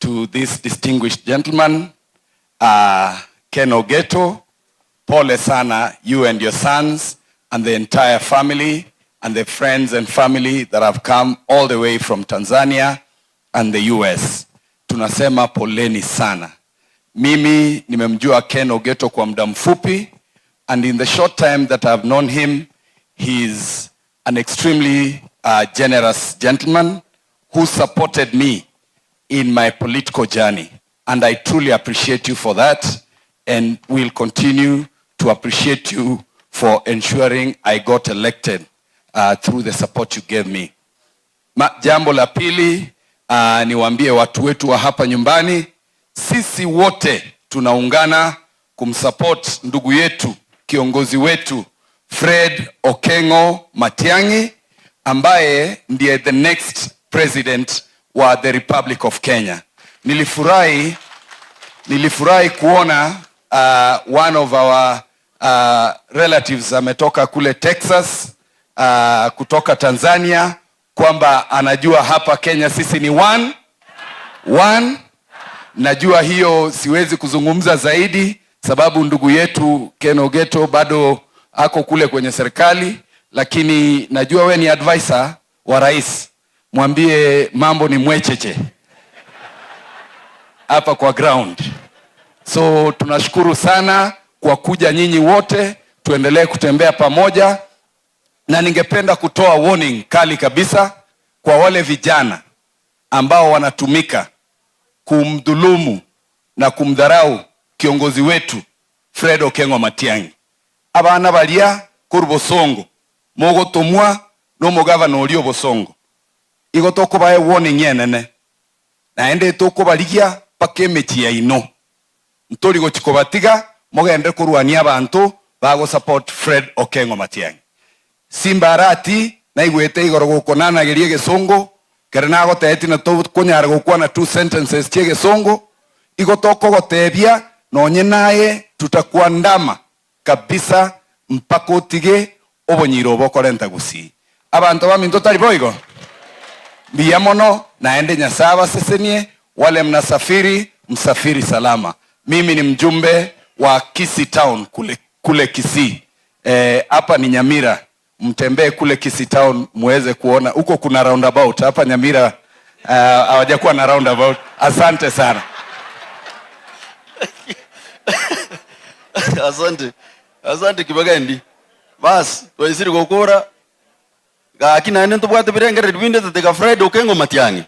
to this distinguished gentleman, Ken Ogeto. Pole sana, you and your sons and the entire family and the friends and family that have come all the way from Tanzania and the US. Tunasema poleni sana. Mimi nimemjua Ken Ogeto kwa muda mfupi, and in the short time that I've known him, he's an extremely generous gentleman who supported me in my political journey. And I truly appreciate you for that, and will continue to appreciate you for ensuring I got elected through the support you gave me. Jambo la pili, niwaambie watu wetu wa hapa nyumbani, sisi wote tunaungana kumsupport ndugu yetu, kiongozi wetu Fred Okengo Matiang'i, ambaye ndiye the next president wa the Republic of Kenya. Nilifurahi kuona one of our relatives ametoka kule Texas, kutoka Tanzania, kwamba anajua hapa Kenya sisi ni one, one. Najua hiyo siwezi kuzungumza zaidi sababu ndugu yetu Ken Ogeto bado ako kule kwenye serikali, lakini najua we ni advisor wa rais, mwambie mambo ni mwecheche hapa kwa ground. So tunashukuru sana kwa kuja nyinyi wote, tuendelee kutembea pamoja, na ningependa kutoa warning kali kabisa kwa wale vijana ambao wanatumika kumdhulumu na kumdharau kiongozi wetu Fred Okengo Matiang'i. Abana baria kuru Bosongo mogotomwa no mugavana ori Obosongo, igo tokubae warning enene, naende tukubarigia paka emechi yaino, ntori gochi kobatiga mogende kurwania abanto bago support Fred Okengo Matiang'i. Simba Arati naigwete igoro gukonanageria egesongo kere nagoteti na tokonyara gokwana two sentences chia egesongo, igo tokogotebia nonye naye tutakuandama kabisa mpaka otige obonyiro obokorenta gusii. Abanto baminto tari boigo, mbuya mono, naende Nyasaye abasesenie. Wale mnasafiri, msafiri salama. Mimi ni mjumbe wa Kisii Town kule, kule Kisii. Hapa ni Nyamira, mtembee kule Kisii Town muweze kuona huko kuna roundabout. Hapa Nyamira hawajakuwa na roundabout. Asante sana. Asante. Asante Kibagendi. Bas, twaisire gokora gaki naende ntobwate birengereri binde totega Fred Okengo Matiang'i.